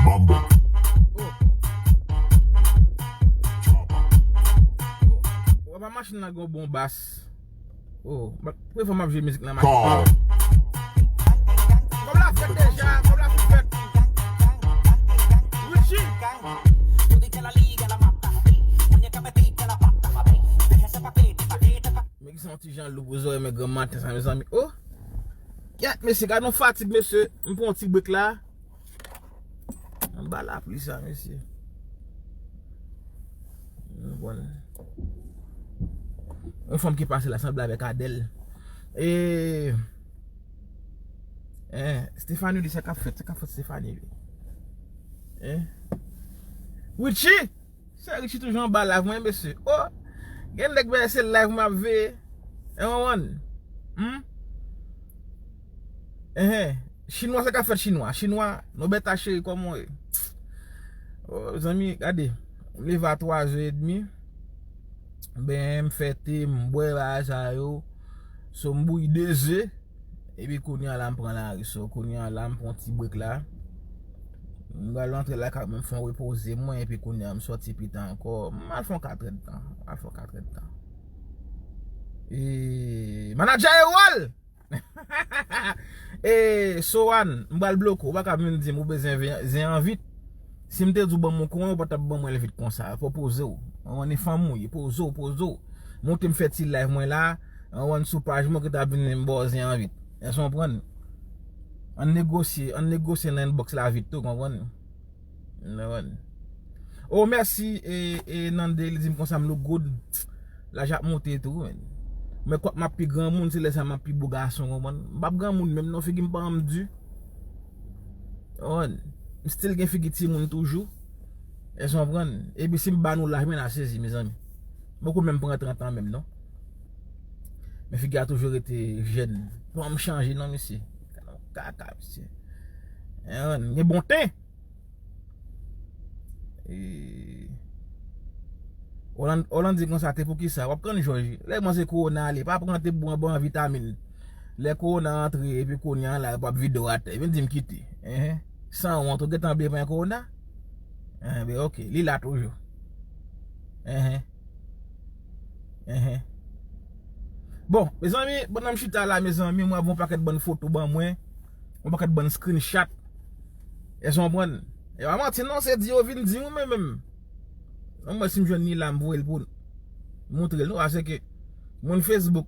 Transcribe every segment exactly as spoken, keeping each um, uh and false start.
Mambo. Wè pa machin nan gon bon bas. Oh, premye fwa m ap jwe mizik nan machin. Kòb la fèt deja, kòb la fin fèt. Richie. Men ki se yon ti jan lou pou zòrèy mwen granmaten sa, mezanmi. Oh! Kèt, mesye, gade yon fatig, mesye. M pran yon ti brek la. Anba lapli sa, mesye. Bon. Yon fanm ki pase la sanble avèk Adèl. E, eh, Stéphanie di sa k ap fèt, sa k ap fèt Stéphanie, wi. Eh? Richie! Se Richie toujou anba live mwen, mesye. Oh! Gen nèg benyen se live mwen ap veye. E konprann? Hmm? Enhen. Chinwa, sa k ap fèt Chinwa? Chinwa, Nobèta cheri, kòman w ye? Oh, zanmi, gade. M leve a twa zè edmi. Ben, m fè te, m bwè bagay sa yo. So, m bouyi de ze. Epi kounye a la, m pran lari. So, kounye a la, m pran ti brek la. M pral rantre lakay mwen, m fè yon repoze mwen, epi kounye a, m sòti pita ankò. M al fè yon katrè tan. M al fè yon katrè tan. E, manadjè Erol! E, Sowan, m pral bloke w. Ou pa ka vin di m ou bezwen ven-, zen an vit. Si m te di w ban m yon kouran, ou pa t ap ban mwen l vit konsa. Fò poze w. Ou konprann, e fanm ou ye. Poze w, poze w. Montre m fè ti live mwen la. Ou konprann, sou paj mwen ki ta vin m ba w zen an vit. Èske w konprann? Ann negosye, ann negosye nan inbox la vit tou, konprann? Ou konprann? Oh, mèsi, e, e, Nande, li di m konsa m look good. Laj ap monte tou, men. Men kwak m ap pi granmoun, se lè sa m ap pi bo gason, konprann? M p ap granmoun menm non, figi m pa janm di. Konprann? M still gen figi timoun toujou. Èske w konprann? Epi si m ba nou laj, men n a sezi, mezanmi. M poko menm pran trant an menm, non. Men figi a toujou rete jèn. Bon, m chanje, non, mesye. Kaka, mesye. Konprann? Gen bon ten. E, Olan, Olan di konsa, te poukisa? W ap konn jòj. Lè kòmanse kowona ale, pa pran te pou pran vitamin. Lè kowona antre, epi kounye a la, w ap vide w atè. Vin di m kite. Enhen. Sanwont, ou gentan bliye pran kowona? Enhen, ben, oke. Li la toujou. Enhen. Enhen. Bon, mezanmi, pandan m chita la, mezanmi, mwen ap yon pakèt bann foto ban mwen. Yon pakèt bann screenshot. Èske w konprann? E pa manti non, se di yo vin di ou menm menm. Ann mwen si m jwenn li la, m voye l pou nou. Montre l nou, paske moun Facebook.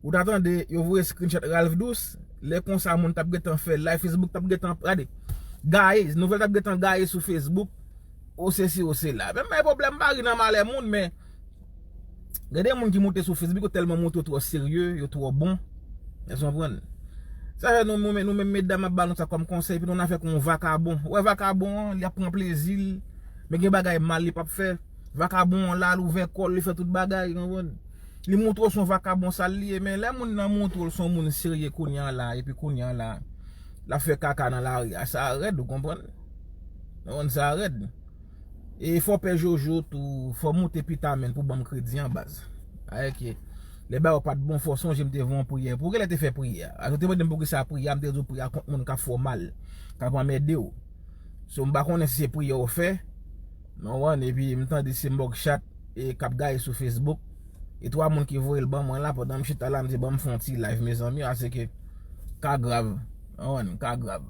Ou ta tande yo voye screenshot Ralph Douce, lè konsa moun t ap gentan fè live Facebook, t ap gentan, gade, gaye, nouvèl t ap gentan gaye sou Facebook, o sesi, o sela. Men, men pwoblèm pa ri nan malè moun, men gen de moun ki moute sou Facebook, yo tèlman montre yo twò serye, yo twò bon. Èske w konprann? Sa fè nou, nou, nou menm medam ap ba nou sa kòm konsèy, epi nou nan afè kon vakabon. Ou wè vakabon an, li ap pran plezi l, men gen bagay mal li p ap fè. Vakabon an la, l ouvè kò l, li fè tout bagay, konprann? Li montre w se yon vakabon sal li ye, men lè moun nan montre w l se yon moun serye kounye a la, epi kounye a la, l ap fè kaka nan lari a, sa rèd, ou konprann? Ou konprann, sa rèd. E fò pè Jojo tou, fò moute pita menm pou ban m kredi an baz. Ayè ke lè bagay yo pa t bon, fò sonje m te voye yon priyè. Pou genlè te fè priyè a. Ou te mande m poukisa priyè a, m te di w priyè a kont moun k ap fè w mal, k ap anmède w. So, m pa konnen si se priyè w fè, nou konprann, epi m tande se mòg chat e k ap gaye sou Facebook. E twa moun ki voye l ban mwen la, pandan m chita la, m di ban m fè yon ti live, mezanmi, paske ka grav. Ou konprann, ka grav.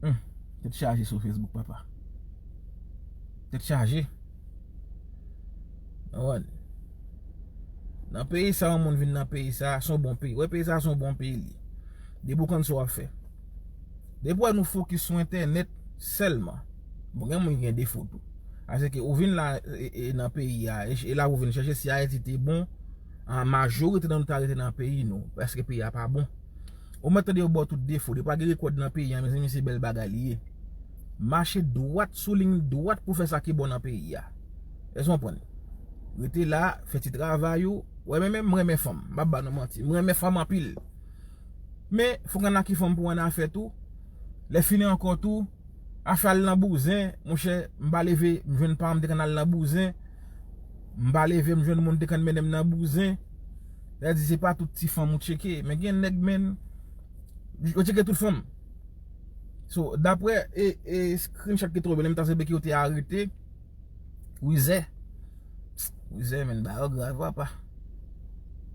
Hmm, tèt chaje sou Facebook, papa. Tèt chaje. Ou konprann? Nan peyi sa, yon moun vin nan peyi sa, se yon bon peyi. Wè, peyi sa, se yon bon peyi li. Depi w konn sa w ap fè. Depi w wè nou fokis sou entènèt sèlman. Bon, gen moun ki gen defo tou. Paske ou vin la, e, e, nan peyi a, e, e la ou vin chèche si Ayiti te bon, an majorite nan nou ta rete nan peyi nou, paske peyi a pa bon. Ou mèt tande yo ba w tout defo, depi w gen rekòd nan peyi a, mezanmi, se bèl bagay li ye. Mache dwat sou liy dwat pou fè sa ki bon nan peyi a. Èske w konprann? Rete la, fè ti travay ou. Wè, men, men, m renmen fanm. M p ap ba nou manti. M renmen fanm anpil. Men, fòk ann ak ki fanm pou ann afè tou. Lè fini ankò tou, afè al nan bouzen, monchè, m pa leve, m jwenn pa m te konn al nan bouzen. M pa leve, m jwenn moun te konn mennen m nan bouzen. Lè di se pa tout ti fanm ou tcheke, men gen nèg, men, yo tcheke tout fanm. So, daprè e, e screenshot ki tonbe, menm tan se ki yo te arete Wizè. Wizè, men, bagay yo grav, papa.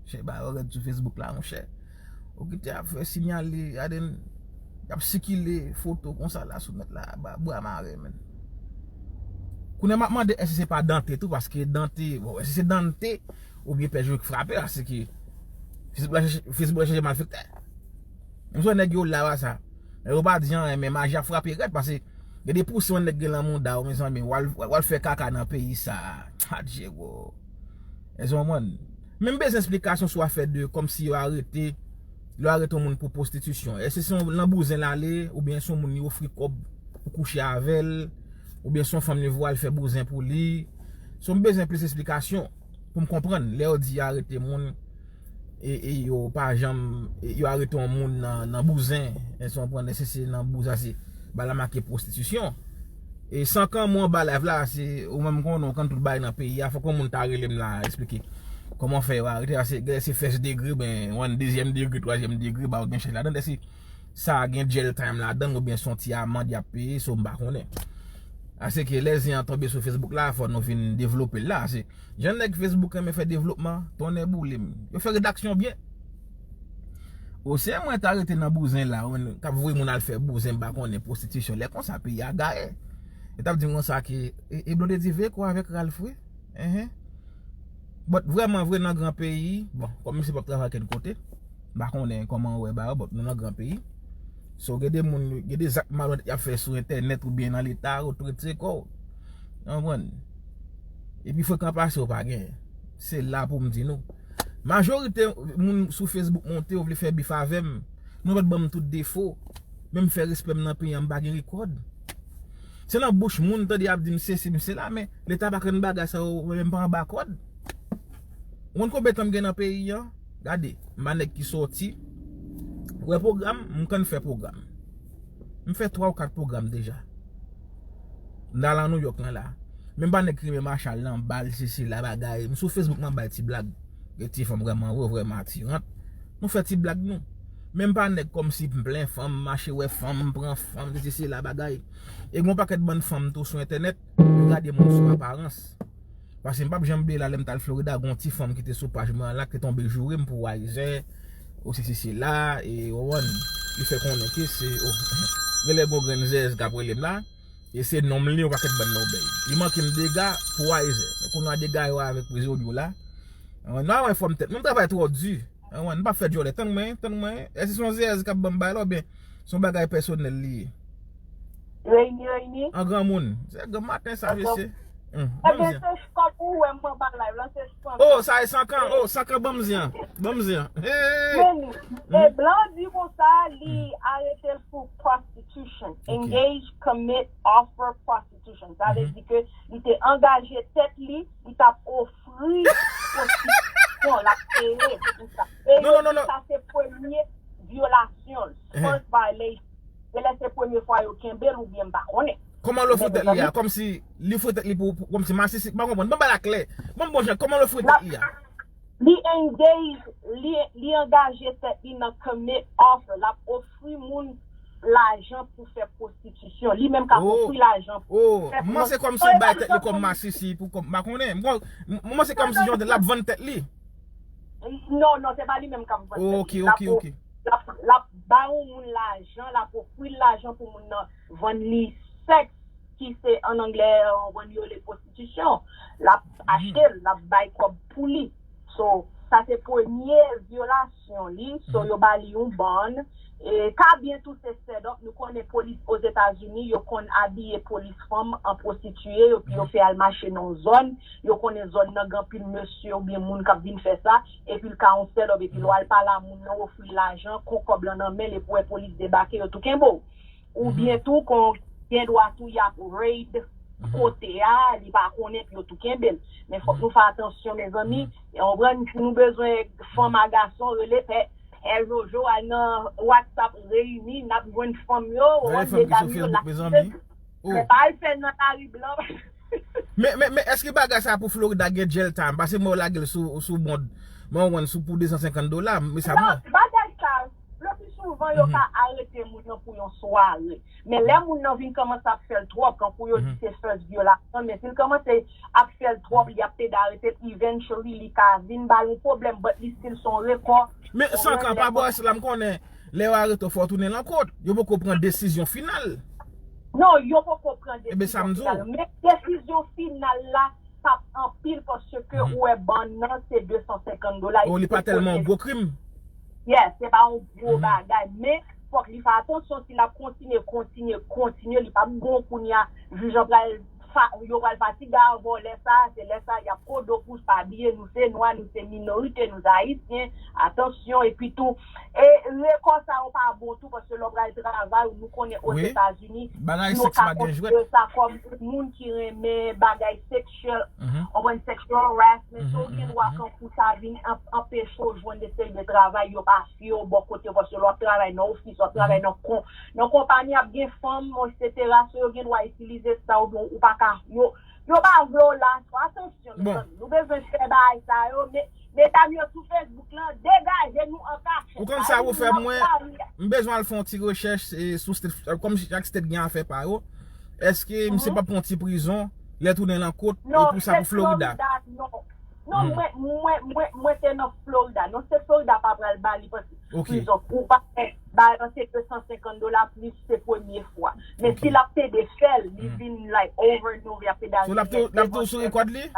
Chè, bagay yo rèd sou Facebook la, monchè. Ou kite ap fè sinyale, aden, y ap sikile foto konsa la sou nèt la, ba, bwa mare, men. Kounye a m ap mande èske se pa Dante tou, paske Dante, bon, èske se Dante oubyen Pè Joe k frape, paske Facebook la chèche, Facebook la chèche malfektè. M sou nèg yo la, wè sa. Yo pa di anyen, men maji ap frape rèd, paske gen de pousan nèg gen lan mouda w, mezanmi, w al, w al fè kaka nan peyi sa. Adje, bro. Èske w konprann? Men m bezwen esplikasyon sou afè de, kòmsi yo arete, yo arete yon moun pou pwostitisyon. Èske se yon, nan bouzen l ale, oubyen se yon moun li ofri kòb pou kouche avè l, oubyen se yon fanm li voye al fè bouzen pou li? So, m bezwen plis esplikasyon pou m konprann. Lè yo di yo arete moun, e, e yo pa janm, e yo arete yon moun nan, nan bouzen, èske w konprann, èske se nan bouzen, se ba la make pwostitisyon. E Sankan, mwen anba live la, se ou menm konnen, ou konn tout bagay nan peyi a, fòk yon moun ta rele m la, eksplike kòman fè yo arete, se, se first degree, ben, one, dezyèm degre, twazyèm degre, ba yo gen chèch ladan, èske sa gen jail time ladan, oubyen se yon ti amand y ap peye, so m pa konnen. Ase ke lè zen an tonbe sou Facebook la, fò nou vin devlope l la, se Jan nèg Facebook renmen fè devlopman, tonnè boule m. Yo fè redaksyon byen. O, si mwen ta rete nan bouzen la, w konn, k ap voye moun al fè bouzen, m pa konnen, pwostitisyon, lè konsa peyi a gaye. Yo t ap di m konsa ke, e, e Blondedy veye kou avèk Ralph wi. Enhen. But vrèman vre nan gran peyi, bon, kòm misye p ap travay kenn kote, m pa konnen kòman w wè bagay yo, but nou nan gran peyi. So, gen de moun, gen de zak malonèt y ap fè sou entènèt oubyen nan leta, ou t retire kò w. Ou konprann? Epi frekan pase ou pa genyen. Se la pou m di nou. Majorite moun sou Facebook monte, yo vle fè bif avè m. Nou mèt ban m tout defo. Men m fè respè m nan peyi an, m pa gen rekòd. Se nan bouch moun tande y ap di m sesi, m sela, men leta pa konn bagay sa yo, men m pa anba kòd. Ou konn konbyen tan m gen nan peyi an? Gade, m pa nèg ki sòti. Ou wè pwogram, m konn fè pwogram. M fè twa ou kat pwogram deja. M t al an New York lan la. Men m pa nèg ki renmen mache al nan bal, sesi la, bagay. M sou Facebook, m ap bay ti blag. Gen ti fanm vrèman, vrèman atirant. Nou fè ti blag nou. Men m pa nèg kòmsi m plen fanm, m mache wè fanm, m pran fanm, sesi la, bagay. E gen yon pakèt bann fanm tou sou entènèt, yo gade moun sou aparans. Paske m p ap janm bliye la, lè m t al Florida, gen yon ti fanm ki te sou paj mwen an la, ki te tonbe joure m pou Wiser, ou sesi sela, e, ou konprann, li fè konnen ke se, o, genlè gon grenn zèz k ap rele m la, e se nonm li, yon pakèt bann lòbèy. Li manke m dega pou Wiser. Men kounye a dega yo avèk Prezodyo la. Ou konprann, nou a wè fòm tèt. Mwen m travay twò di. Anwen, n pa fè djòlè. Tann mwen, tann mwen. Èske se yon zèz k ap ban m bay la oubyen se yon bagay pèsonèl li ye? Reyini, reyini. An granmoun. Se granmaten sa, mesye. Ebyen, se Sankan pou ou wè m anba live lan, se Sankan. Oh, sa e Sankan. Oh, Sankan, ban m zen an. Ban m zen an. Hey! Men, e blan di konsa, li arete l pou prostitution. Engage, commit, offer, prostitution. Sa vle di ke li te angaje tèt li, li t ap ofri pwostitisyon, l ap peye pou sa. E yo di sa se premye vyolasyon l, first violation. Genlè se premye fwa yo kenbe l oubyen m pa konnen. Kòman l ofri tèt li a? Kòmsi li ofri tèt li pou, pou, kòmsi masisi, m pa konprann. Ban m ba l aklè. Ban m bon jan, kòman l ofri tèt li a? Li engage, li, li angaje tèt li nan commit offer. L ap ofri moun lajan pou fè pwostitisyon. Li menm k ap ofri lajan pou fè pwostitisyon. Oh, m panse kòmsi l bay tèt li kòm masisi pou kòm, m pa konnen. M, m, m panse kòmsi Jordan l ap vann tèt li. Non, non, se pa li menm k ap vann tèt li. L ap, l ap, l ap ba yon moun lajan, l ap ofri l lajan pou moun nan vann li sèks, ki se an anglè, ou konprann, yo rele pwostitisyon. L ap achte l, l ap bay kòb pou li. So, sa se premye vyolasyon li. So, yo ba li yon bond. E ka byen tou se set up. Nou konnen polis Ozetazini, yo konn abiye polis fanm an pwostitiye, epi yo fè al mache nan yon zòn. Yo konnen zòn nan gen anpil mesye oubyen moun k ap vin fè sa. Epi l ka yon set up, epi lè w al pale a moun nan, w ofri l lajan, kon kòb lan nan men l, epi w wè polis debake, yo tou kenbe w. Oubyen tou, kon gen dwa tou y ap raid kote a, li pa konnen, epi yo tou kenbe l. Men fòk nou fè atansyon, mezanmi. Ou konprann, si nou bezwen fanm a gason, rele pè, pè Jojo, al nan WhatsApp, reyini, n ap jwenn fanm yo, ou konprann, medam yo, l ap, men pa al fè l nan lari blan. Men, men, men, èske bagay sa pou Florida gen jail time? Paske mwen lage l sou, sou mond, Mwen, ou konprann, sou pou de san senkant dola, men sa bon. Bagay sa, le pli souvan, yo ka arete moun nan pou yon sware. Men lè moun nan vin kòmanse ap fè l twòp, kankou yo di se first vyolasyon, men si l kòmanse ap fè l twòp, y ap pede arete l, eventually, li ka vin ba l yon pwoblèm, but li still se yon rekò. Men san ka pa bò, la m konnen, lè yo arete w, fò w tounen lankòt. Yo poko pran desizyon final. Non, yo poko pran desizyon final. Men desizyon final la, p ap anpil paske ou wè bann nan se de san senkant dola. Oh, li pa tèlman yon gwo krim. Yes, se pa yon gwo bagay, men fòk li fè atansyon si l ap kontinye, kontinye, kontinye, li p ap bon kounye a, jij an pral fa, yo pral fatige avè w lè sa, se lè sa y ap kode w pou pa bliye nou se nwa, nou se minorite, nou se ayisyen, atansyon, epi tou, e rekò sa yo pa bon tou, paske lè w pral travay, nou konnen Ozetazini, nou ka konsidere sa kòm moun ki renmen bagay sexual, ou konprann, sexual harassment, so ou gen dwa kankou sa vin anpeche w jwenn de seri de travay, yo pa fye w bò kote, paske lè w ap travay nan ofis, w ap travay nan kon, nan konpayi, ap gen fanm, etsetera, so yo gen dwa itilize sa, oubyen ou pa ka, yo, yo pa vle w la, so atansyon, mezanmi, nou bezwen fè bagay sa yo, men Medam yo sou Facebook lan, degaje nou an kachèt. Ou konn sa pou fè mwen, m bezwen al fè yon ti rechèch e, sou state, kòm chak state gen afè pa yo. Èske misye p ap pran ti prizon, lè tounen lankòt, e pou sa pou Florida? Non, non, mwen, mwen, mwen, mwen te nan Florida. Non, state Florida pa pral ba li prizon. Ou pa fè ba l se de san senkant dola plis se premye fwa. Men si l ap pede fè l, li vin like over and over, y ap pede arete l. So l ap tou sou rekòd li?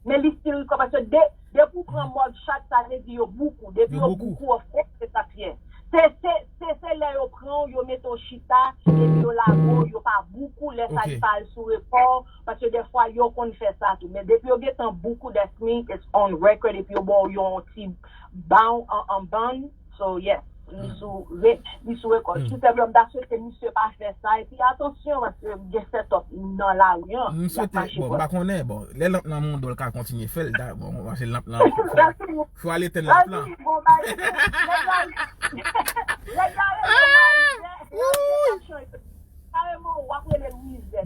Men li still record paske de, depi w pran mugshot, sa vle di yo book ou. Depi yo book ou, of course, se sa k fè. Se, se, se, se lè yo pran w, yo mete w chita, epi yo lage w, yo pa book ou, lè sa li pa al sou rekò, paske dèfwa yo konn fè sa tou. Men depi yo gentan book ou, that mean it's on record, epi yo ba w yon ti bound, an, an bond. So, yes, li sou re, li sou rekò. Tou senpleman, m ta swete misye pa fè sa. Epi atansyon, paske gen set up nan lari an. M swete, bon, m pa konnen, bon, lè lanp nan mouda w, l ka kontinye fè l, bon, paske lanp nan, fò, fò al etenn lanp lan.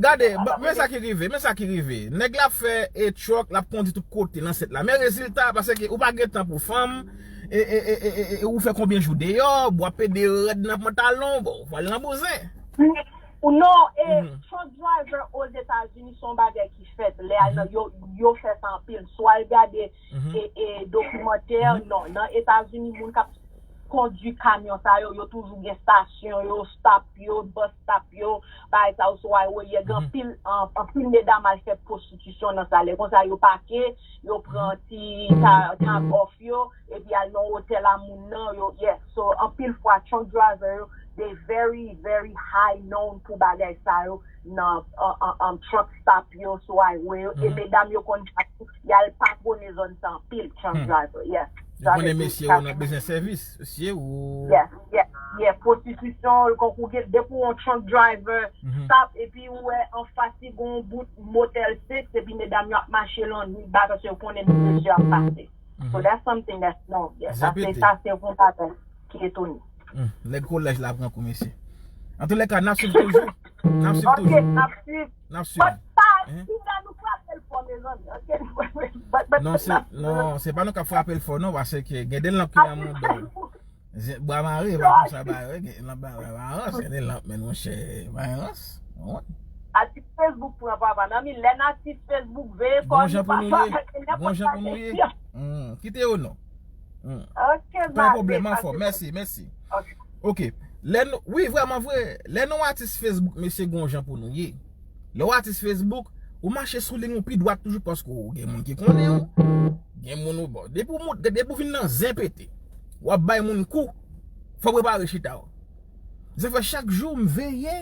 Gade, men sa ki rive, men sa ki rive. Nèg la ap fè e truck, l ap kondi tout kote nan set la. Men rezilta, paske ou pa gen tan pou fanm, e, e, e, e, e, e ou fè konbyen jou deyò, w ap pede rèd nan pantalon, bon, ou pral nan bouzen. Ou non, e, truck driver Ozetazini se yon bagay ki fèt. Lè al nan, yo, yo fè sa anpil. Swa l gade e, e dokimantè, non, nan Etazini, moun k ap kondui kamyon sa yo, yo toujou gen stasyon yo, stop yo, bus stop yo, bagay sa yo sou highway, y gen anpil, an, anpil medam al fè pwostitisyon nan sa. Lè konsa yo pake, yo pran ti ta, tag off yo, epi al nan otèl a moun nan, yo, yes. So, anpil fwa, truck driver yo, they very, very high known pou bagay sa yo nan, an, an, an, truck stop yo, sou highway yo, e medam yo konn y al patwone zòn sa anpil, truck driver, yes. Yo konnen mesye yo nan bezwen sèvis, mesye ou. Yes, yes, yes. Pwostitisyon, kankou gen, depi yon truck driver stop, epi ou wè anfas li gon bout Motel Six, epi medam yo ap mache lannwit ba, paske yo konnen mesye ap pase. So that's something that's known, yes. Sa se, sa se yon bagay ki etone. Hmm, nèg kolèj la pran kou, mesye. Antoulèka, n ap swiv toujou. N ap swiv toujou. Ok, n ap swiv. N ap swiv. But pa, piga nou frape l fò, mezanmi. Ok, but, but, non, se, non, se pa nou k ap frape l fò, non, paske gen de lanp ki nan mouda w. Bwa mare, pa konsa, ba, gen lanp ba, ba, ba, gen de lanp, men monchè, ba, Atis Facebook pran papa nan men lè n atis Facebook veye kò nou papa. Gon jan pou nou ye. Gon jan pou nou ye. Hmm, kite yo non. Hmm. Ok, pa yon pwoblèm, anfòm. Mèsi, mèsi. Ok. Lè nou, wi, vrèman vre. Lè nou atis Facebook, mesye, gon jan pou nou ye. Lè w atis Facebook, ou mache sou liy ou pi dwat toujou paske ou gen moun ki konnen w. Gen moun ou bon. Depi w mont, depi w vin nan zen pete, w ap bay moun kou, fò w prepare chita w. Sa fè chak jou m veye,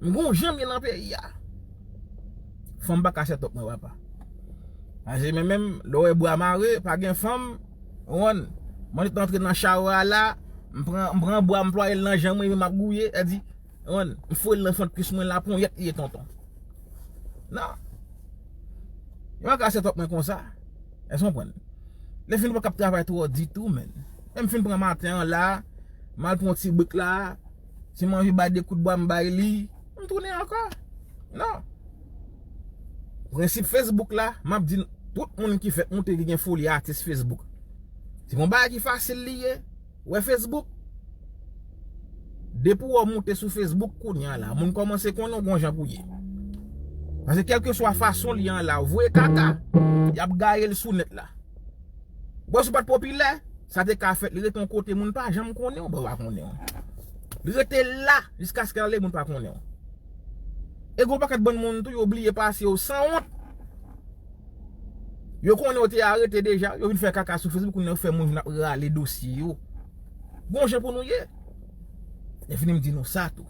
m gon jan m ye nan peyi a. Fanm pa ka sètòp mwen, papa. Paske men menm, lè w wè bwa mare, pa gen fanm, ou konprann? Mwen te antre nan chawa a la, m pran, m pran bwa, m plwaye l nan jan mwen, m ap gouye, sa di, ou konprann? M foure l nan fant kwis mwen la, ponyèt li ye tonton. Non. Yo pa ka sètòp mwen konsa. Èske w konprann? Lè fin pa k ap travay twò ditou, menn. Lè m fin pran maten an la, m al pran yon ti brik la, si m anvi bay de kout bwa, m bay li, m tounen ankò. Non. Prensip Facebook la, m ap di tout moun ki fèk moute ki gen foli atis Facebook. Se yon bagay ki fasil li ye. Ou wè Facebook? Depi w moute sou Facebook kounye a la, moun kòmanse konnen w gon jan pou ye. Paske kèlkeswa fason li an la, ou voye kaka, y ap gaye l sou nèt la. Bon, si w pa t popilè, sa te ka fèt, li rete yon kote moun pa janm konnen w, bon, pa konnen w. Li rete la, jiskaske l ale, moun pa konnen w. E gon pakèt bann moun tou, yo bliye pase yo, sanwont. Yo konnen yo te arete deja, yo vin fè kaka sou Facebook, kounye a yo fè moun vin ap rale dosye yo. Gon jan pou nou ye. Lè fini m di nou sa tou.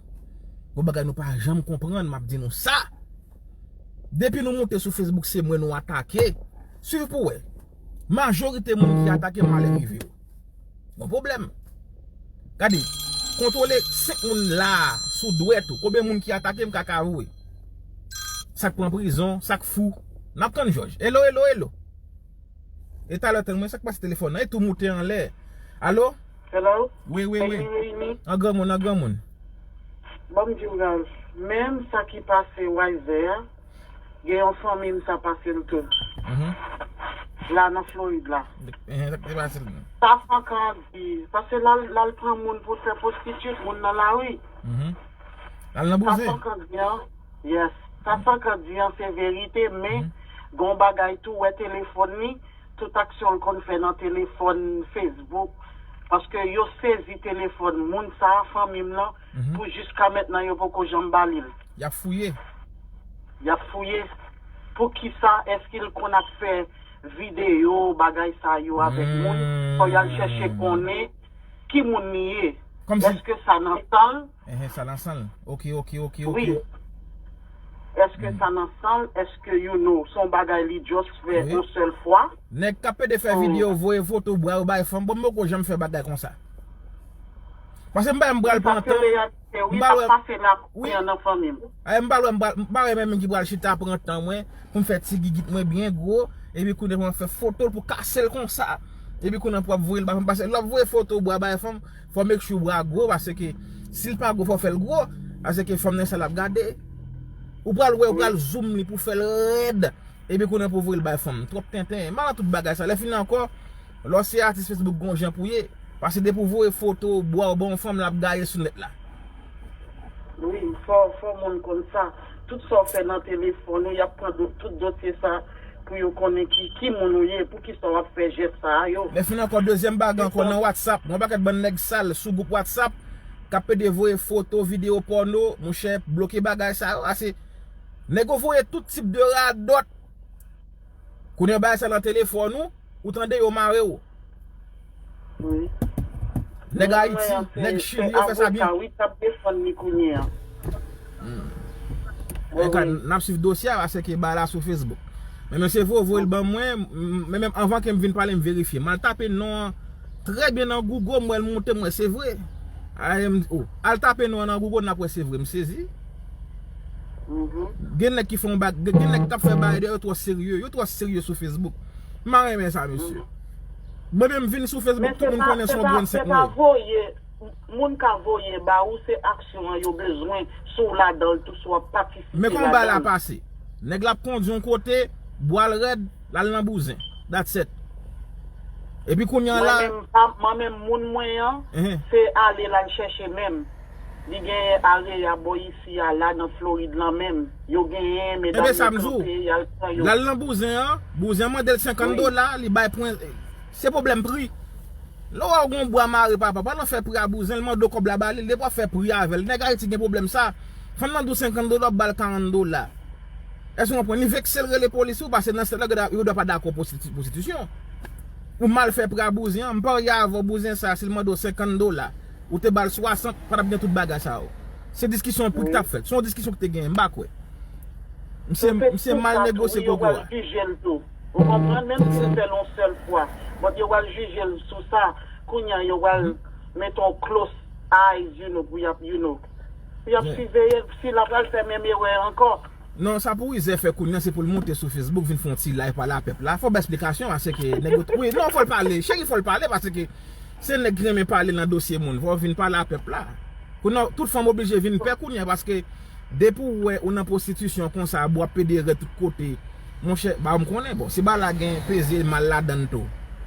Gon bagay nou pa janm konprann, m ap di nou sa. Depi nou moute sou Facebook, se mwen nou atake. Swiv pou wè. Majorite moun ki atake m, malè rive yo. Gon pwoblèm. Gade, kontwole senk moun la sou dwèt ou. Konbyen moun ki atake m, kaka voye. Sa k pran prizon, sa k fou. N ap tann jòj. Elo, elo, elo. E talè tann mwen, sa k pase telefòn nan? E tou moute anlè. Alo? Hello? Wi, wi, wi. Hey, Mimi. An granmoun, an granmoun. Bon, m di w, Ralph, menm sa ki pase Wayzè a, gen yon fanmi m sa pase l tou. Mhm. La nan Florid la. Mhm, sa k te pase l menm? Sa Fankan di, paske l al, l al pran moun pou l fè pwostitit, moun nan lari. Mhm. L al nan bouzen. Sa Fankan di an, yes. Sa Fankan di an se verite, men gon bagay tou, wè telefòn li, tout aksyon l konn fè nan telefòn, Facebook, paske yo sezi telefòn moun sa a, fanmi m nan, pou jiska mentnan yo poko janm ba li l. Y ap fouye. Y ap fouye. Poukisa èske l konn ap fè videyo, bagay sa yo avèk moun? Fò y al chèche konnen ki moun li ye. Èske sa nan san l? Enhen, sa nan san l. Ok, ok, ok, ok. Wi. Èske sa nan san l? Èske, you know, se yon bagay li just fè yon sèl fwa? Nèg k ap pede fè videyo, voye foto bwa yo bay fanm. Bon, m poko janm fè bagay konsa. Paske m pa wè m pral pran tan. Wi, m pa wè, wi. Ay, m pa wè, m pa, m pa wè menm ki pral chita pran tan mwen pou m fè ti gigit mwen byen gwo, epi kounye a pou m ap fè foto l pou kase l konsa. Epi kounye a pou ap voye l bay fanm. Paske lè w ap voye foto bwa bay fanm, fò make sure bwa gwo, paske si l pa gwo, fò fè l gwo, paske fanm nan sa l ap gade. Ou pral wè, ou pral zoom li pou fè l rèd. Epi kounye a pou voye l bay fanm. Twòp tenten. M pa nan tout bagay sa. Lè fini ankò, lè w se atis Facebook gon jan pou ye. Paske depi w voye foto bwa w ban yon fanm, l ap gaye sou nèt la. Wi, fò, fò moun konn sa. Tout sa w fè nan telefòn ou, y ap pran do-, tout dosye sa pou yo konnen ki, ki moun ou ye, poukisa w ap fè jès sa a yo. Lè fini ankò, dezyèm bagay ankò nan WhatsApp. Gon pakèt bann nèg sal sou gwoup WhatsApp k ap pede voye foto, videyo pòno, monchè, bloke bagay sa yo. Ase, nèg yo voye tout tip de radòt. Kounye a bagay sa nan telefòn ou, ou tande yo mare w. Wi. Nèg Ayiti, nèg Chili, yo fè sa byen. Avoka, wi, k ap defann li kounye a. Wi, wi. N ap swiv dosye a, paske bagay la sou Facebook. Men mesye vo, voye l ban mwen, m-, men menm anvan ke m vin pale, m verifye. M al tape non an trè byen nan Google, m wè l monte, m wè se vre. A M, oh, al tape non an nan Google, n ap wè se vre, m sezi. Gen nèg ki fè yon bag, gen nèg k ap fè bagay de, yo twò serye, yo twò serye sou Facebook. M pa renmen sa, mesye. Mwen menm vin sou Facebook, tout moun konnen se yon grenn sèk mwen ye. Moun ka voye ba ou, se aksyon an yo bezwen, si w ladan l tou, si w ap patisipe ladan l. Men kòman bagay la pase? Nèg la ap kondui yon kote, bwa l rèd, l al nan bouzen. That's it. Epi kounye a la. Mwen menm, pa, mwen menm, moun mwen an, se ale l al chèche menm. Li genyen areya bò isi a la nan Florid lan menm. Yo genyen medam yo kanpe, y al pran yo. L al nan bouzen an, bouzen an mande l senkant dola, li bay pwen, se pwoblèm pri. Lè w wè w gen yon bwa mare papa, pa nan fè pri a bouzen, l mande w kòb la ba li, depi w ap fè pri avè l. Nèg Ayiti gen pwoblèm sa. Fanm nan di w senkant dola, w ap ba l karant dola. Èske w konprann? Li vekse l rele polis ou, paske nan sèt la, yo dwe pa dakò pwostiti-, pwostitisyon. Ou mal fè pri a bouzen an, m parye avè w bouzen sa, si l mande w senkant dola, ou te ba l swasant, pa t ap gen tout bagay sa yo. Se diskisyon pri ki t ap fèt. Se yon diskisyon ki te genyen, m pa kwè. Misye, misye mal negosye koko a. Ou konprann? Menm si l fè l yon sèl fwa, but yo pral jije l sou sa. Kounye a, yo pral mete yon close eyes, you know, pou y ap, you know, pou y ap siveye l, si l ap pral fè menm erè ankò. Non, sa pou Wizè fè kounye a, se pou l monte sou Facebook, vin fè yon ti live pale a pèp la. Fò bay esplikasyon, paske nèg yo, wi, non, fò l pale. Cheri, fò l pale, paske se nèg ki renmen pale nan dosye moun. Fò w vin pale a pèp la. Kounye a, tout fanm oblije vin pè kounye a, paske depi w wè ou nan pwostitisyon konsa, bwa ap pede rèd tout kote, monchè, ba m konnen, bon, si bagay la gen peze mal ladan l tou.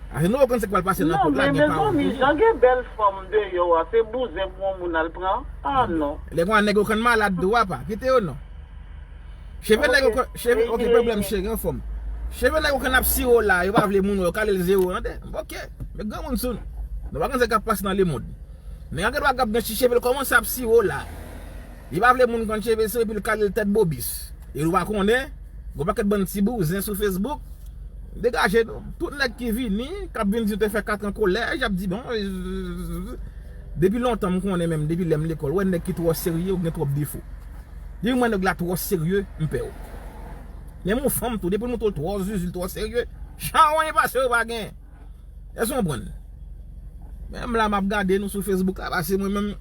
Ase nou konn sa k pral pase nan kont la, gen pawòl toujou. Mezanmi, jan gen bèl fanm deyò a, se bouzen pou yon moun al pran? Ah non. Lè konsa nèg yo konn malad tou, apa, kite yo non. Cheve nèg yo konn, cheve, ok, pwoblèm cheve anfòm. Cheve nèg yo konn ap siwo la, yo pa vle moun wè, yo kale l zewo, tande. Ok, men granmoun sou nou. Nou pa konn sa k ap pase nan lemonn. Nèg la gen dwa ap gen ti cheve, l kòmanse ap siwo la. Li pa vle moun konn cheve sou epi l kale l tèt bobis. E ou pa konnen, gon pakèt bann ti bouzen sou Facebook. Degaje nou. Tout nèg ki vini, k ap vin di yo te fè kat an kolèj, y ap di bon, depi lontan m konnen menm, depi lè m lekòl, wè nèg ki twò serye ou gen twòp defo. Depi m wè nèg la twò serye, m pè w. Menm yon fanm tou, depi l montre l twò zuzu, l twò serye, chawony pase yo pa gen. Èske w konprann? Menm la, m ap gade nou sou Facebook la, pase mwen menm,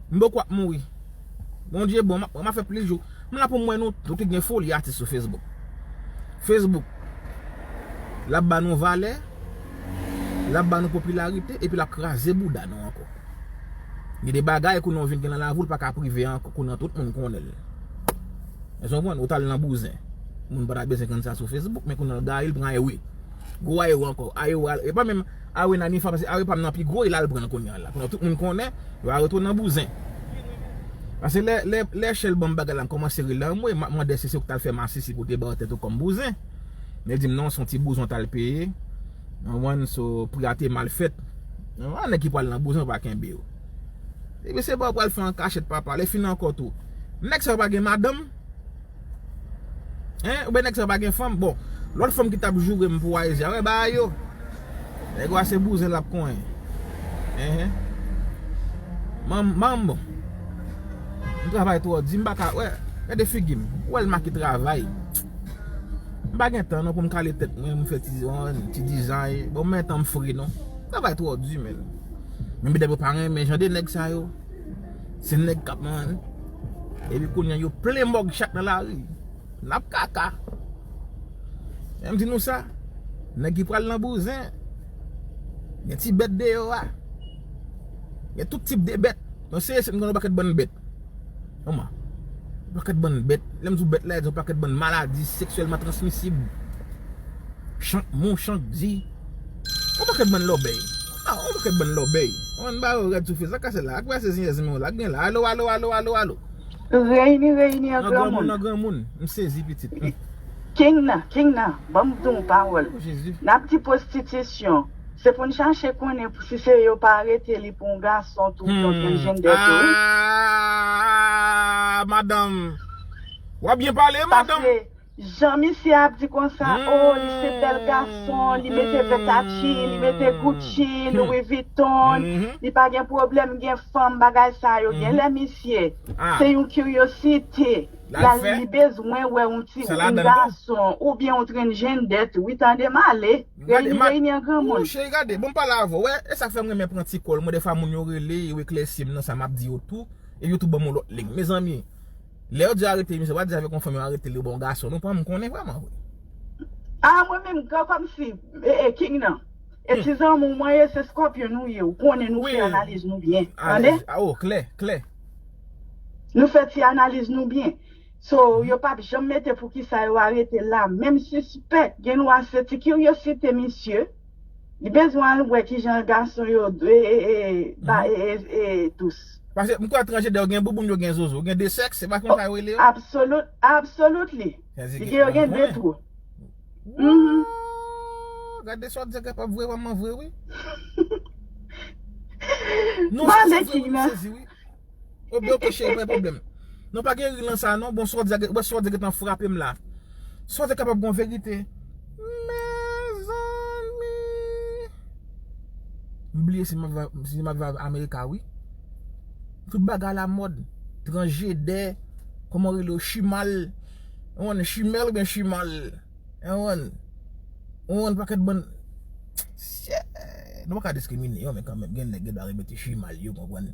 m poko ap mouri. Bondye bon, m ap, m ap fè plis jou. M la pou m wè nou, nou ki gen foli atis sou Facebook. Facebook, l ap ba nou valè, l ap ba nou popilarite, epi l ap kraze bouda nou ankò. Gen de bagay kounye w vin gen nan lavi w, l pa ka prive ankò, kounye a tout moun konnen l. Èske w konprann? Ou t al nan bouzen. Moun pa ta bezwen konn sa sou Facebook, men kounye a l gaye, l pran ayewe. Gwo ayewe ankò. Ayewe, e pa menm ayewe nan nifa, paske ayewe pa m nan pi gwo, e la l pran l kounye a la. Kounye a tout moun konnen, yo arete w nan bouzen. Paske lè, lè, lè Chèl ban m bagay la, m kòmanse ri l anmwe, m ap mande si se ou k t al fè masisi pou te ba w tèt ou kòm bouzen. Men l di m non, se yon ti bouzen w t al peye. Ou konprann, so, pri a te mal fèt. Ou konprann, nèg ki pral nan bouzen, yo pa kenbe yo. Epi se ba w pral fè an kachèt, papa, lè fini ankò tou. Nèg sa yo pa gen madanm? Hein? Oubyen nèg sa yo pa gen fanm? Bon, lòt fanm ki t ap joure m pou Ayiti a, wè bagay yo. Nèg yo a se bouzen l ap konyen. Enhen. Manm, manm bon. M travay twò di, m pa ka, wè, gade figi m. Ou wè l make travay. M pa gen tan non pou m kale tèt mwen, m fè ti, ti dizay. Bon, men tan m fre non. M travay twò di, men. Men medam yo pa renmen jan de nèg sa yo. Se nèg k ap manyen. Epi kounye a yo plen mòg chak nan lari. N ap kaka. Men m di nou sa, nèg ki pral nan bouzen, gen ti bèt deyò a. Gen tout tip de bèt. Nan se, se, m konn yon pakèt bann bèt. Kòman? Yon pakèt bann bèt. Lè m di w bèt la, e di yon pakèt bann maladi seksyèlman transmisib. Chankmou, chankdi. Yon pakèt bann lòbèy. Ah, yon pakèt bann lòbèy. Mwen ba yo rèd sou Facebook la, kase la. Ak wè se sinyè zanmi w la, gen la. Alo, alo, alo, alo, alo. Reyini, reyini an granmoun. An granmoun, an granmoun. M sezi, pitit. King nan, king nan, ban m di w pawòl. Oh, Jezi. N ap di pwostitisyon. Se pou n chache konnen si se yo pa arete li pou yon gason tou, yon transgender tou, wi. Ah, madanm. W ap byen pale, madanm. Paske jan misye ap di konsa, oh, li se bèl gason, li mete vèt Gucci, li mete Gucci, Louis Vuitton, li pa gen pwoblèm, gen fanm, bagay sa yo. Gen lè misye, se yon kiryosite. L al fè. Li bezwen wè yon ti, yon gason, oubyen yon transgender tou. Wi, tande m ale. Reyini, reyini an granmoun. Cheri, gade, bon, m pale avè w, wè, e sa k fè m renmen pran ti kòl mwen, defwa moun yo rele, yo eklèsi m nan sa m ap di yo tou, e yo tou ban m yon lòt liy. Mezanmi, lè yo di arete misye, pa di avèk yon fanm yo arete li, bon, gason, nou pa m konnen vrèman vre. Ah, mwen menm, gran kòmsi, e, e, King nan. E ti zanmi w mwen ye, se Scorpion nou ye, ou konnen nou fè analiz nou byen. Tande? Ah, oh, klè, klè. Nou fè ti analiz nou byen. So, yo p ap janm mete poukisa yo arete l la. Menm sispèk, gen dwa se ti kiryosite misye. Li bezwen al wè kijan gason yo, e, e, e, ba, e, e, e, dous. Paske m kwè transgender yo gen bouboun, yo gen zozo, yo gen de sèks, se pa konsa yo rele yo? Absolut-, absolutely. Li gen, yo gen de twou. Gade sòt Zègè p ap vre manman vre, wi. Non, se vre, wi, m sezi, wi. Oke, oke, cheri, pa gen pwoblèm. Non, pa gen ri lan sa, non. Bon, sòt Zègè, wè sòt Zègè gentan frape m la. Sòt Zègè kapab gon verite. Mezanmi. M bliye si m ap viv, si m ap viv Amerika, wi. Tout bagay alamòd. Transgender, kòman rele yo, chimal. Ou konn chimal oubyen chimal. Ou konprann? Ou konprann pakèt bann. Sye, nou pa ka diskrimine yo, men kanmenm, gen nèg gen dwa remete chimal yo, konprann?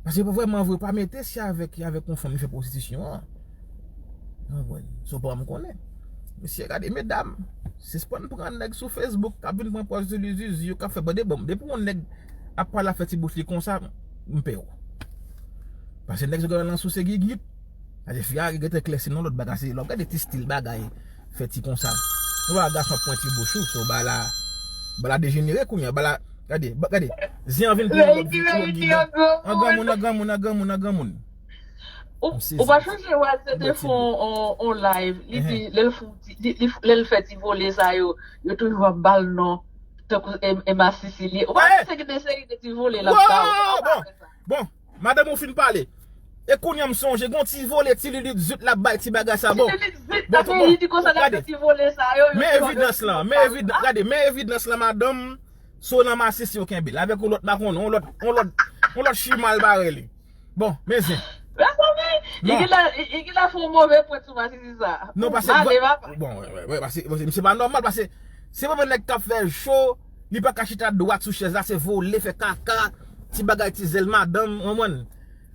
Paske pou vrèman vre, pa mete se avèk, avèk yon fanm li fè pwostitisyon an. Ou konprann? Se w pa m konnen. Mesye, gade, medam, sispann pran nèg sou Facebook, k ap vin pran pòz zuzu, zuzu, yo k ap fè bande banm. Depi yon nèg ap pale ap fè ti bouch li konsa, m pè w. Paske nèg sa yo genlè nan souse gigit. Gade fi a gentan klèsi nan lòt bagay, se lè w gade ti stil bagay, fè ti konsa. Nou wè gason ap pran ti bouch ou, so bagay la, Bagay la dejenere kounye a, bagay la, gade, ba- gade. Zen an vin pran yon lòt vi, yon lòt gigant. An granmoun, an granmoun, an granmoun, an granmoun. Ou, ou pa chonje wè se te fè on, on live, li di, lè l fè ti, li, li, lè l fè ti vole sa yo, yo toujou ap ba l non, tankou M- Emma Cecily. Ou pa panse gen de seri de ti vole l ap ba yo, ou pa wè sa. Bon, madanm ou fin pale. E kounye a m sonje, gon ti vole, ti lilit zut l ap bay ti bagay sa bon. Ti lilit zut, bon, tou bon. Li di konsa l ap fè ti vole sa yo, yo men evidans lan, men evidans, gade, men evidans lan, madanm. Si w nan masisi, yo kenbe l avèk yon lòt, pa konnen, yon lòt, yon lòt, yon lòt chimal parèy li. Bon, men zen. Mezanmi, li genlè, li genlè fè yon move pwent sou masisi sa. Non, paske, bon, wè, wè, wè, paske, paske misye pa nòmal, paske se vrèman nèg k ap fè cho, li pa ka chita dwat sou chèz la, se vole, fè kaka, ti bagay, ti zèl madanm, w konprann?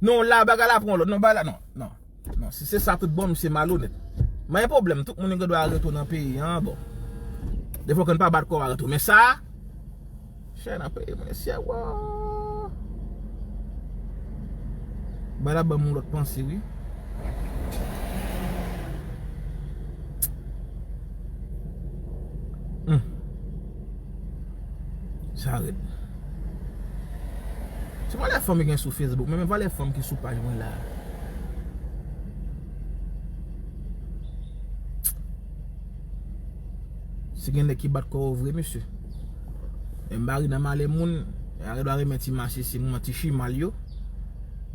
Non, la, bagay la pran lòt, non, bagay la, non, non. Non, si se sa tout bon, misye malonèt. Men gen pwoblèm, tout moun gen dwa retou nan peyi an, bon. Defwa w konn pa bat kò w a retou. Men sa, chè nan peyi mwen, syè, wo. Bagay la ban m yon lòt panse, wi. Hmm. Sa rèd. Se pa lè fanm ki gen sou Facebook, men men pa lè fanm ki sou paj mwen la. Si gen nèg ki bat kò yo vre, mesye. Men mari nan malè moun, yo dwa renmen ti masisi, moun ti chimal yo.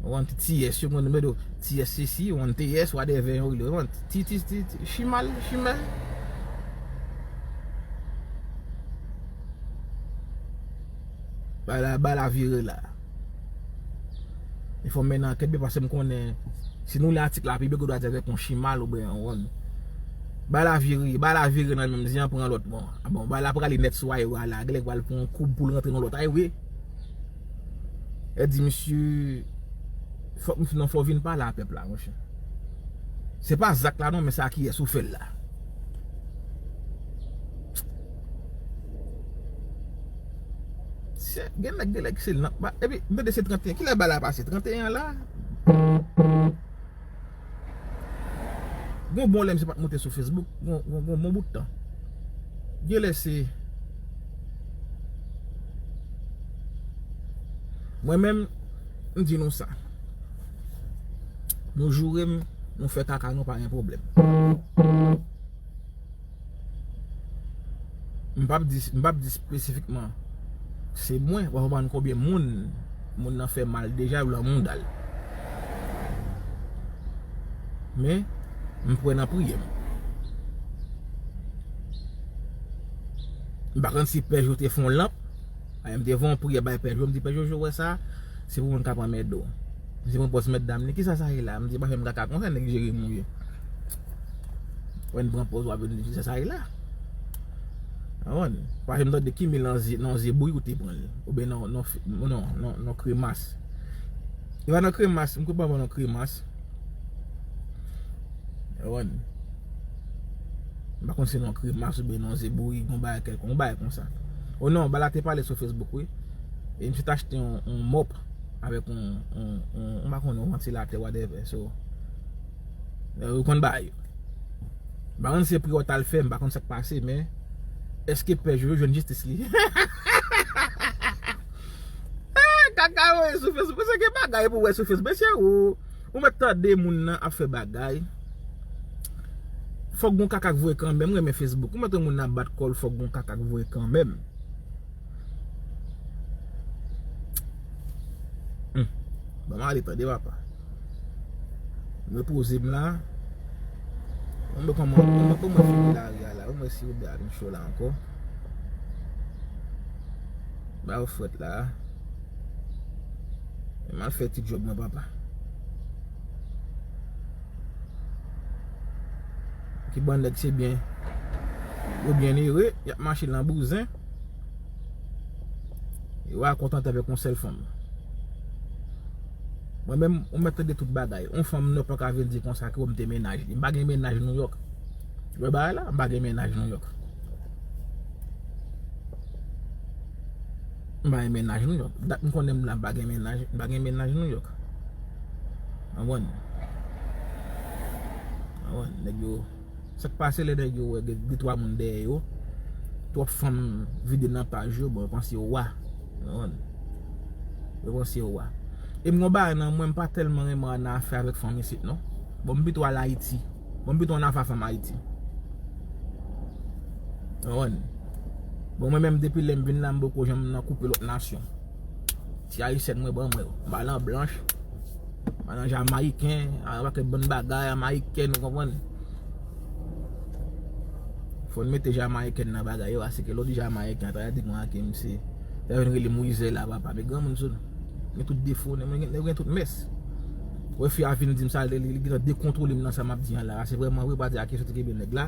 Ou konn ti tiyès yo, moun mèdo tiyès sisi, ou konn tiyès, whatever yo rele, ou konn ti, ti, ti, ti, chimal, chimè. Bagay la, bagay la vire la. E fò m mennen ankèt, men paske m konnen, si nou li atik la, pi byen dwa di avèk yon chimal oubyen yon wòn. Bagay la vire, bagay la vire nan menm zen an pran lòt bò. A bon, bagay la prale nèt sou aywa la, genlè pral pran yon koub pou l rantre nan lòt aywe. E di, misye, fòk m fin, non, fò w vin pale a pèp la, monchè. Se pa zak la non, men se a kiyès ou fè l la. Se, gen nèg, gen nèg se nan, ba, epi, m tande se trannteyen. Kilè bagay la pase? Trannteyen an la? Gon bon lè misye pa t monte sou Facebook, gon, gon, gon bon bout tan. Genlè se, mwen menm, m di nou sa. Nou joure m, nou fè kaka nou, pa gen pwoblèm. M p ap di, m p ap di espesifikman se mwen, w ap konprann konbyen moun, moun nan fè mal deja lan mouda l. Men, m kwè nan priyè m. M pa konn si Pè Jo te fè yon lanp, men m te voye yon priyè bay Pè Jo, m di, Pè Jojo, w wè sa, se pou moun k ap anmède w. Misye pran pòz mètdam li, kisa sa ye la? M di, pa fè m kaka konsa, nèg jere m ou ye. Wè n pran pòz w ap vin di sa sa ye la. Ou konprann? Paske m tande Kimi nan zye, nan zye bouyi ou te pran l. Oubyen nan, nan, nan, nan, nan kremas. E pa nan kremas, m kwè pa nan kremas. Ou konprann? M pa konn si nan kremas oubyen nan zye bouyi, yon bagay kèlkonk, yon bagay konsa. O non, bagay la te pale sou Facebook, wi. E misye t achte yon, yon mòp avèk yon, yon, yon, m pa konnen, yon vantilatè, whatever. So, ou konn bagay yo. M pa konn se pri w t al fè, m pa konn sa k pase, men èske Pè Jojo jwenn jistis li? Ah, kaka yo ye sou Facebook, se gen bagay pou wè sou Facebook. Mesye, ou, ou mèt tande moun nan ap fè bagay. Fòk gon kaka k voye kanmenm, m renmen Facebook. Ou mèt wè moun nan ap bat kò l, fòk gon kaka k voye kanmenm. Hmm. Ban m ale tande, papa. M repoze m la. Mwen kòman, mwen, mwen fini lari a la. Mwen si ou bè a vin cho la ankò. Ba yo frèt la. M al fè ti djòb mwen, papa. Ki bann nèg se byen. Yo byen ere, y ap mache nan bouzen. Yo a kontante avèk yon sèl fanm. Mwen menm, ou mèt tande tout bagay. Yon fanm nò pa ka vin di konsa ke w m te mennaj li. M pa gen mennaj Nouyòk. Ou wè bagay la? M pa gen mennaj Nouyòk. M pa gen mennaj Nouyòk. Dat m konnen m la, m pa gen mennaj, m pa gen mennaj Nouyòk. Konprann? Konprann? Nèg yo, sa k pase lè nèg yo wè gen de twa moun dèyè yo, twòp fanm vide nan paj yo, bon, yo panse yo wa. Ou konprann? Yo panse yo wa. E m gon bagay nan mwen, m pa tèlman renmen nan afè avèk fanm isit, non. Bon, m pito al Ayiti. Bon, m pito nan afè fanm Ayiti. Ou konprann? Bon, mwen menm, depi lè m vin la, m poko janm nan koupe lòt nasyon. Ti ayisyèn mwen, ban mwen yo. M pa nan blanch. M pa nan jamayiken. A, pa kèt bann bagay, amayiken, ou konprann? Fò n mete jamayiken nan bagay yo, paske lè w di jamayiken, ta di mwen ake misye. Sa vin rele m rizè la, papa. Men granmoun sou nou. Gen tout defo, nèg gen, nèg gen tout mès. Wè fi a vin di m sa, li, li, li gentan dekontwole m nan sa m ap di an la. Se vrèman vre, pa di ake soti kenbe nèg la.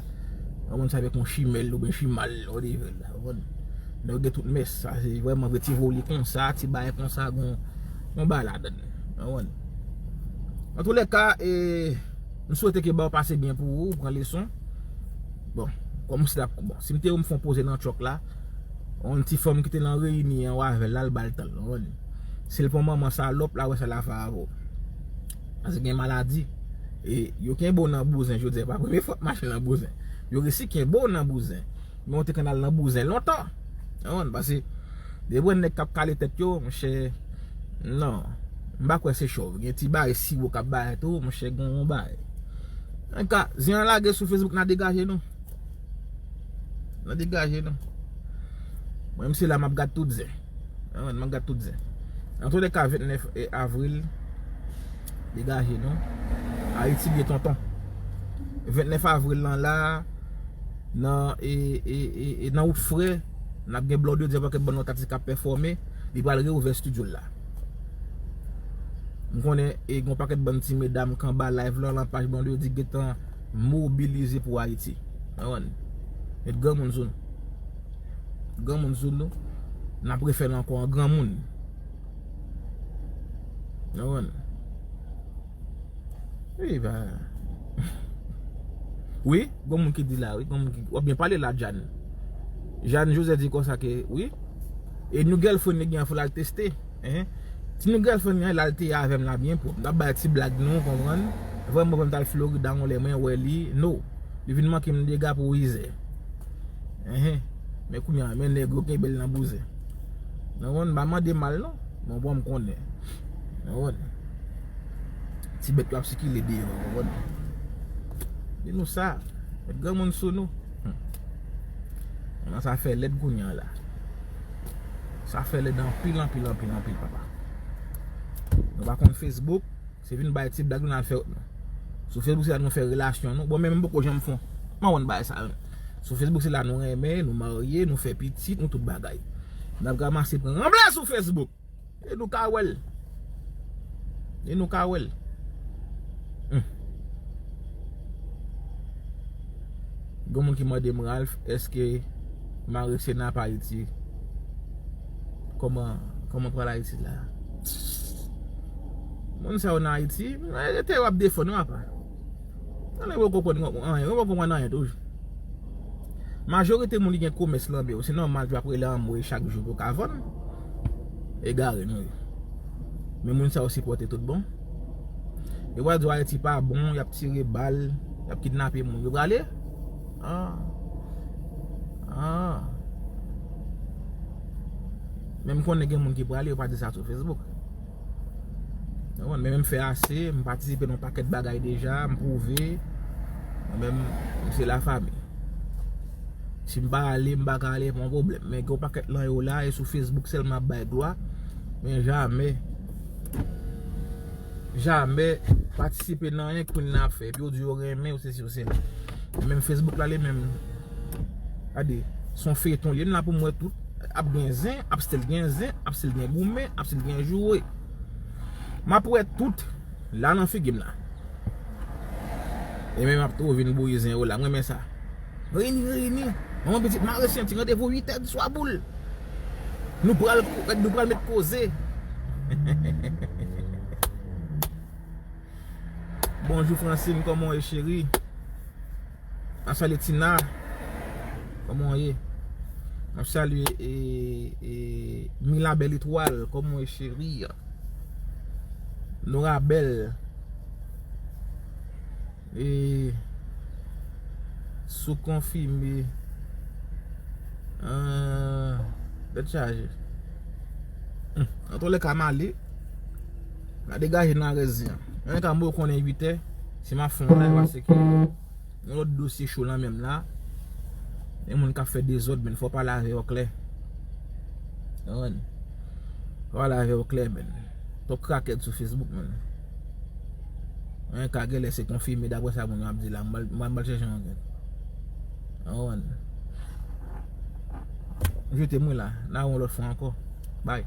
Yon moun sa avèk yon chimèl oubyen chimal, whatever la. Nèg gen tout mès. Sa se vrèman vre, ti voli konsa, ti bagay konsa, gon, gon bagay ladann. Ou konprann? Antoulèka, e, m swete ke ba w pase byen pou ou, pran leson. Bon, kòm si l ap, bon, si m te ou m fè yon poze nan tchòk la, yon ti fanm ki te nan reyini an, w avè l, l al ba l tan l, ou konprann? Si l pran manman salòp, la wè sa l a fè avè w. Paske gen maladi. E yo kenbe w nan bouzen, jodi a, pa premye fwa w ap mache nan bouzen. Yo resi kenbe w nan bouzen. Men w te konn al nan bouzen lontan. Ou konprann? Paske depi w wè nèg k ap kale tèt yo, monchè, non. M pa kwè se chòv. Gen ti bagay siwo k ap bay tou, monchè, gen yon bagay. Anka, zen an lage sou Facebook, n a degaje nou. N a degaje nou. Mwen, m se la m ap gad tout zen. Ou konprann? M ap gad tout zen. Antoulèka, vennèf avril, degaje nou. Ayiti gen tonton. Vennèf avril lan la, nan, e, e, e, e, nan wout frè, n ap gen Blondedy, yon pakèt bann lòt atis k ap pèfòme, li pral reouvè estidyo l la. M konnen, e, gen yon pakèt bann ti medam k anba live lan, lan paj Blondedy gentan mobilize pou Ayiti. Ou konprann? Met granmoun sou nou. Granmoun sou nou. N ap refè l ankò an granmoun. Ou konprann? Wi, ba. Wi, gon moun ki di la, wi, gon moun ki, w ap byen pale la, Jan. Jan Joseph di konsa ke, wi. E new girlfriend li gen an, fò l al teste. Enhen. Ti new girlfriend li an, l al te avè m la byen pwòp. M t ap bay ti blag nou, konprann. Vrèman, vrèman, m t al Florida yon lè, mwen wè li, no. Li vin manke m dega pou rizè. Enhen. Men kounye a, men nèg yo kenbe l nan bouzen. Ou konprann? M pa mande mal, non. Men bon, m konnen. Ou konprann? Ti bèt yo ap sikile deyò, ou konprann? Di nou sa. Met granmoun sou nou. Hmm. Nan sa fè lèd kounye a la. Sa fè lèd anpil, anpil, anpil, anpil, papa. Nou pa konn Facebook, se vin bay ti blag nou al fè, sou Facebook se la nou fè relasyon nou. Bon, men m poko janm fè. M pa konn bay sa menm. Sou Facebook se la nou renmen, nou marye, nou fè pitit, nou tout bagay. N ap ranmase pran ranblè sou Facebook. E nou ka wè l. E nou ka wè l. Hmm. Gon moun ki mande m, Ralph, èske Marisena ap Ayiti? Kòman, kòman pral Ayiti la? Moun sa yo nan Ayiti, rete yo ap defann yo apa. Ann, yo poko konprann anyen, yo poko konprann anyen toujou. Majorite moun ki gen komès lan men yo, se nòmal yo ap rele anmwey chak jou pou yo ka vann. Egare nou ye. Men moun sa yo sipòte tout bon. Yo pral di w Ayiti pa bon, y ap tire bal, y ap kidnape moun. Yo prale? Ah. Ah. Men m konnen gen moun ki prale, yo pa di sa sou Facebook. Ou konprann? Men m fè ase, m patisipe nan yon pakèt bagay deja, m pwouve. Mwen menm, m se lafanmi. Si m pa ale, m pa ka ale, pa yon pwoblèm. Men gen yon pakèt lan yo la, e sou Facebook sèlman ap bay glwa. Men jamè, jamè patisipe nan anyen ke moun nan ap fè. Epi yo di yo renmen, yo sesi, yo sela. Men menm Facebook la, li menm, gade, se yon feyton, li la pou m wè tout. Ap gen zen, ap still gen zen, ap still gen goumen, ap still gen joure. M ap wè tout la nan figi m la. E men m ap tou vin bouyi zen yo la. M renmen sa. Reyini, reyini. Manman pitit mare senti, randevou uit è di swa boul. Nou pral, nou pral met koze. Bonjou Francine, kòman w ye cheri? M ap salye Tina. Kòman w ye? M ap salye, e, e, Mila Bèl Etwal. Kòman w ye cheri? Nora Bèl. E, sou konfime. Ah, tèt chaje. Hmm. Antouka, m ale. M a degaje nan rèz li an. Mwen ka mwen konnen uit è. Si m ap fè yon live, paske yon lòt dosye cho nan menm la. Gen moun k ap fè dezòd, men fò pale avè yo klè. Konprann? Fò pale avè yo klè, men. Twòp krakèt sou Facebook, men. Mwen ka genlè se konfime daprè sa moun yo ap di la. M pral, m pral chèche yon anket. Konprann? Jete mwen la. N a wè yon lòt fwa ankò. Bye.